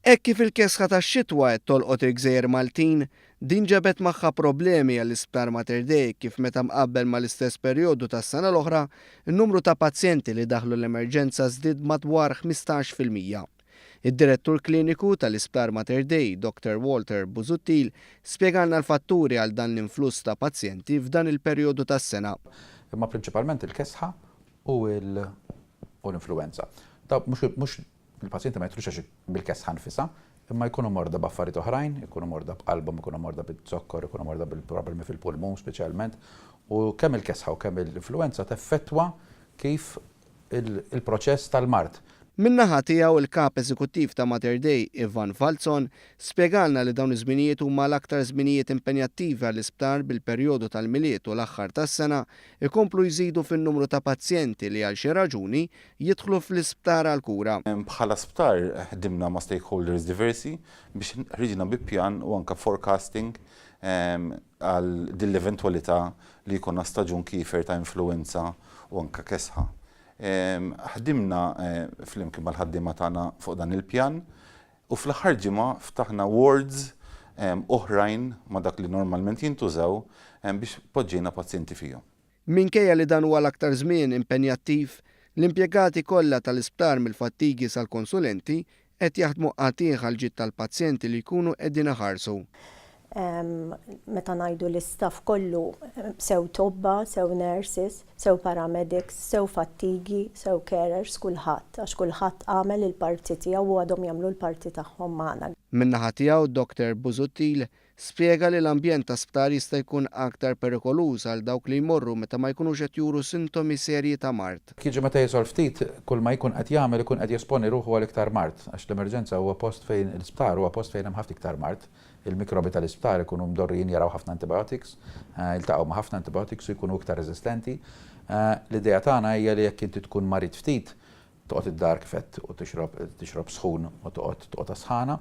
Hekk kif il-kesħa tax-xitwa qed tolqot il-gżejjer Maltin, din ġabet magħha problemi għall-Isptar Mater Dei kif meta mqabbel mal-istess perjodu tas-sena l-oħra, in-numru ta' pazjenti li daħlu l-emerġenza żdied b'madwar 15%. Id-Direttur Kliniku tal-Isptar Mater Dei, Doctor Walter Busuttil, spjegalna l-fatturi għal dan l-influss ta' pazjenti f'dan il-perjodu tas-sena. Imma prinċipalment il-kesħa u l-influwenza. Mhux Il-pazjenti ma jidħlux għax bil-kesħa nfisha, imma jkunu morda b'affarijiet oħrajn, ikunu morda b'qalbhom, ikunu morda biz-zokkor, ikunu morda bil-problemi fil-pulmun speċjalment. U kemm il-kesħa u kemm l-influwenza teffettwa kif il-proċess tal-mard. Min-naħa tiegħu il-Kap Eżekuttiv ta' Mater Dei, Ivan Falzon, spjegalna li dawn iż-żminijiet huma l-aktar żminijiet impenjattivi għall-isptar bil-perjodu tal-Milied u l-aħħar tas-sena jkomplu jżidu fin-numru ta' pazjenti li għal xi raġuni jidħlu fl-isptar għall-kura. Bħala sptar ħdimna ma' stakeholders diversi biex ħriġna bi pjan u anke forecasting għal din l-eventwalità li jkollna staġun kiefer ta' influwenza u anke kesħa. Ħdimna flimkien mal-ħaddiema tagħna fuq dan il-pjan u fl-aħħar ġimgħa ftaħna wards oħrajn ma' dak li normalment jintużaw biex poġġejna pazjenti fihom. Minkejja li dan huwa l-aktar żmien impenjattiv, l-impjegati kollha tal-isptar mill-fattigi sal-konsulenti qed jaħdmu qatigħ għall-ġid tal-pazjenti li jkunu qegħdin iħarsu. Meta ngħidu l-istaff kollu, sew tobba, sew nurses, sew paramedics, sew fattigi, sew carers, kulħadd, għax kulħadd għamel il-parti tiegħu u għadhom jagħmlu l-parti tagħhom magħna. Min-naħa tiegħu Doctor Busuttil Spjega li l-ambjent ta' sptar jista' jkun aktar perikoluż għal dawk li jmorru meta ma jkunux qed juru sintomi serji ta' mard. Jiġi meta jisgħol ftit, kull ma jkun qed jagħmel ikun qed jesponi ruħu għal iktar mard, għax l-emerġenza huwa post fejn l-isptar huwa post fejn hemm ħafna iktar mard. Il-mikrobi tal-isptar ikunu mdorrijin jaraw ħafna antibiotics, jiltaqgħu ma' ħafna antibiotics u jkunu iktar reżistenti. L-idea tagħna hija li jekk inti tkun marid ftit, toqgħod id-dar kif għedt u tixrob tixrob sħun u toqgħod toqgħod għas-sħana.